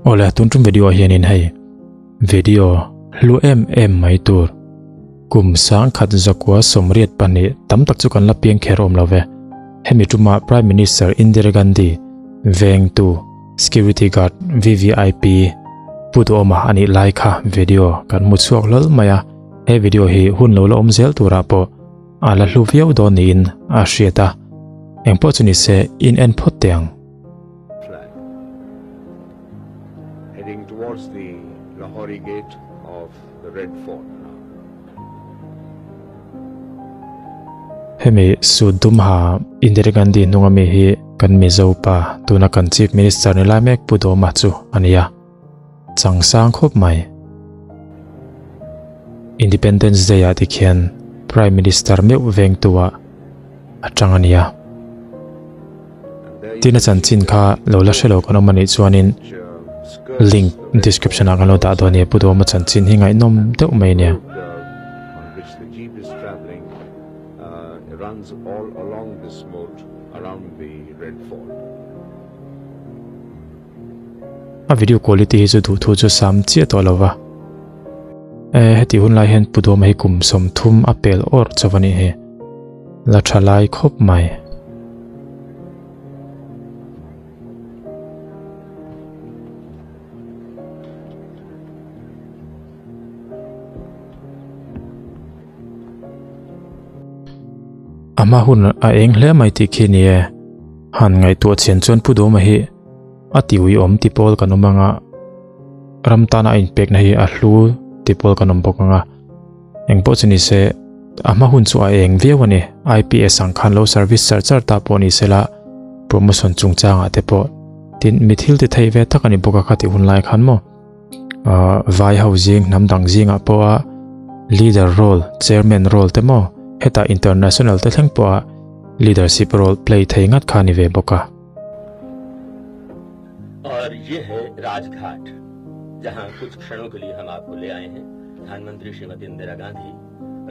Awle tun tum video ah hianin hei video hlu em em mai tur kum 1982 tam tak chu kan la piang kher awm lo ve. Hemi tuma Prime Minister Indira Gandhi vengtu security guard VVIP Pu Duhawma a nih lai kha video kan hmu chhuak hlawl mai a, he video hi hun lo la awm zel turah pawh a la hlu viau dawn niin a hriat a, engpawh chu ni se in en phawt teh ang. Flag heading towards the Lahori Gate of the Red Fort now. Hemi suit dum ha Indira Gandhi hnunga mi hi kan Mizo pa tuna kan Chief Minister ni lai mek Pu Dawma chu a ni a, chang sang khawp mai. Independence Day ah tikhian Prime Minister meuh vengtu ah a tang a nia. Tin a chanchin kha lo la hrelo kan awm a nih chuanin link description ah kan lo dah dawn a nia Pu Duhawma chanchin hi ngaihnawm deuh mai a nia. A video quality hi chu duhthu chu sam chiah tawh lo va. E heti hun lai hian Pu Duhawma hi kum 30 a pel awrh chauh a nih hi. La tha lai khawp mai. A hma hun a eng hle mai tih khi ni e. Han ngaihtuah chhian chuan Pu Duhawma hi a ti ui awm ti pawl kan awm anga ram tana a inpekna hi a hlu ti pawl kan awm bawk anga. Engpawh chu ni se, a hma hun chu a eng viau a ni. IPS ang khan lo service char char ta pawh ni sela, promotion chungchangah te pawh tin mi thil ti thei ve tak a ni bawk a kha tih hun lai khan maw. Ahh vai ho zing hnam dang zingah pawha leader role, chairman role te maw hetah international te thleng pawha leadership role play thei ngat kha a ni ve bawk a. और ये है राजघाट जहां कुछ क्षणों के लिए हम आपको ले आए हैं प्रधानमंत्री श्रीमती इंदिरा गांधी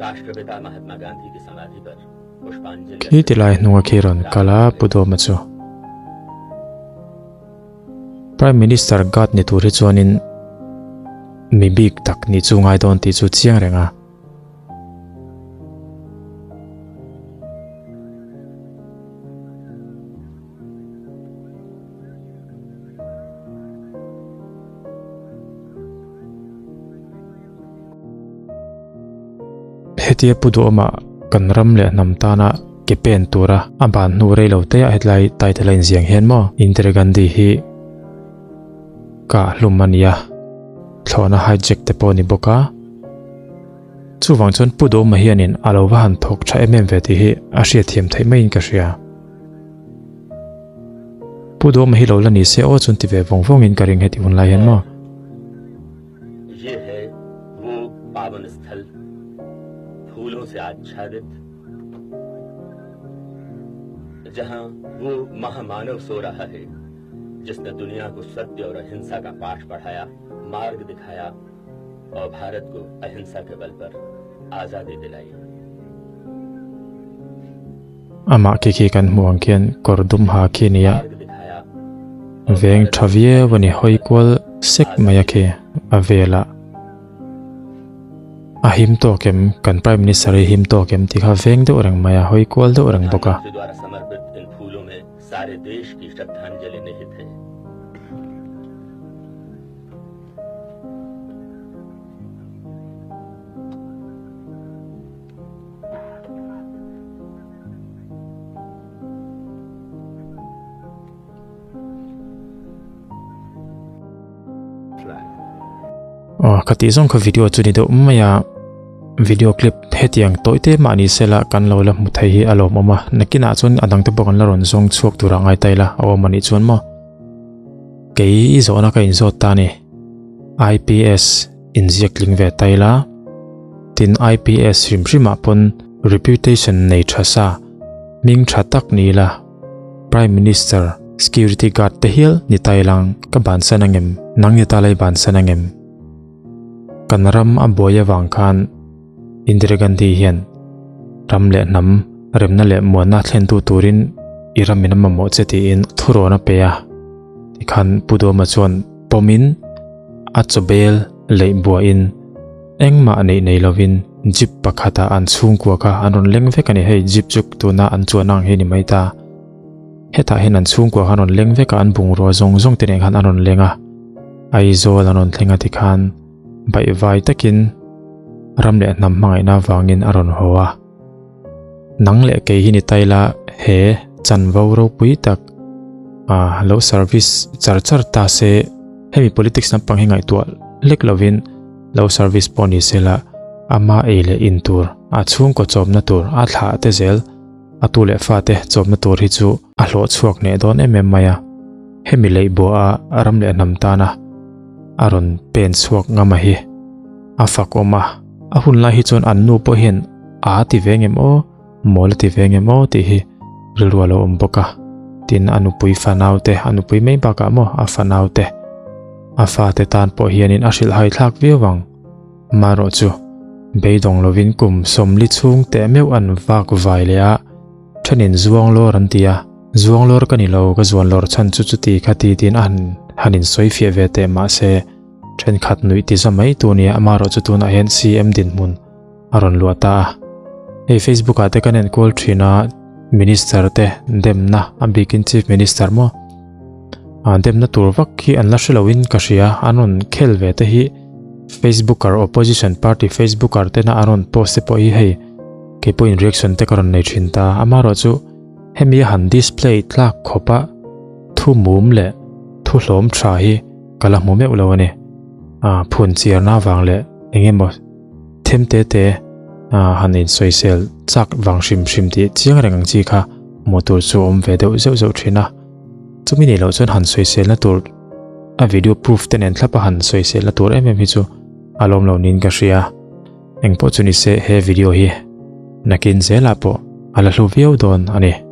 राष्ट्रपिता महात्मा गांधी की समाधि पर पुष्पांजलि Khi ti lai hnunga khi rawn kal a Pu Dawma chu Prime Minister guard ni tur hi chuanin mi bik tak ni chu ngai dawn tih chu chiang reng a. Hetia Pu Duhawma kan ram leh hnam tana ke pen tura a ban hnu rei lo te ah hetlai title a inziang hian maw Indira Gandhi hi kah hlum a ni a, thlawhna hijack te pawh a ni bawk a. Chuvang chuan Pu Duhawma hianin a lo va han thawk tha em em ve tih hi a hriatthiam theih maiin ka hria. Pu Duhawma hi lo la ni se aw chuan ti ve vawng vawngin ka ring heti hun lai hian maw. Ye hai wo pavan sthal phoolon se aachchadit jahan wo mahamanav so raha hai jisne duniya ko satya aur ahimsa ka path padhaya marg dikhaya aur Bharat ko ahimsa ke bal par aazadi dilai. Amah khi khi kan hmuh ang khian kawr dum ha khi a ni a, veng tha viau a ni hawi kual sek mai a khi a velah a him tawk em kan prime minister hi him tawk em tih kha veng deuh reng mai a hawi kual deuh reng bawk a. Aw ka tih zawng kha video chu ni deuh mai a video clip hetiang tawih te mah ni sela kan lo la hmu thei hi a lawmawm a nakinah chuan a dang te pawh kan la rawn zawng chhuak tur ah ngai ta ila a awm a nih chuan maw kei i zawhna ka inzawt ta a ni IPS inziak tling ve ta ila tin IPS hrim hrim ah pawn reputation nei tha sa hming tha tak ni ila Prime Minister security guard te hial ni ta ilang ka bansan angem nang ni ta lai bansan angem kan ram a buai avang khan Indira Gandhi hian ram leh hnam remna leh muanna thlentu turin i ramin a mamawh che tiin thurawn a pe a tikhan Pu Duhawma chuan. pawmin a chawbel leih buahin engmah neih nei lovin jeep pakhatah an chhungkua kha an rawn leng vek a ni. Hei jeep chu tuna an chuan ang hi ni mai ta. Hetah hian an chhungkua kha an rawn leng vek a, an bungrua zawng zawng te nen khan an rawn leng a. Aizawl an rawn thleng a tikhan baihvai takin ram leh hnam hmangaihna avangin a rawn haw a. Nang leh kei hi ni ta ila he chanvo ropui tak ah lo service char char ta se hemi politics lampang hi ngaihtuah lek lovin lo service pawh ni se la ama ei leh in tur a chhungkaw chawmna tur a thlah te zel a tu leh fa te chawmna tur hi chu a hlawh chhuak hneh dawn em em mai a hemi leih buah a ram leh hnam tana a rawn pen chhuak ngam a hi a fak awm a a hun lai hi chuan an nu pawh hian a ti ve ngem aw mawl a ti ve ngem aw tih hi rilru a lo awm bawk a tin a nupui fanau te a nupui mai bakah maw a fanau te a fate tan pawh hianin a hrilh hai thlak viau ang marawh chu beidawng lovin kum sawmli chhung teh meuh an vak vai leh a thenin zuang lawr an ti a zuang lawr ka ni lo ka zuan lawr chhan chu chuti kha ti tiin a han han insawi fiah ve teh mahse thenkhat nuih ti za mai tur nia amarawh chu tunah hian CM dinhmun a rawn luah ta a. Hei Facebook ah te kan enkual thin a minister te demna a bikin chief minister maw a demna tur vak hi an la hrelo in ka hria an rawn khel ve te hi Facebooker opposition party Facebooker tena an rawn post te pawh hi hei keipawhin reaction te ka rawn nei thin ta amarawh chu hemi a han display tlak khawpa thu mum leh thu hlawm tha hi ka la hmu meuh lo a ni a phun chiarna vang leh eng emaw them te te a han insawisel chak vang hrim hrim tih chiang reng ang chi kha hmuh tur chu awm ve deuh zeuh zeuh thin a chumi nih loh chuan han sawiselna tur a video proof te nen thlap a han sawiselna tur em em hi chu a lawm lo niin ka hria engpawh chu ni se he video hi nakin zelah pawh a la hlu viau dawn a ni.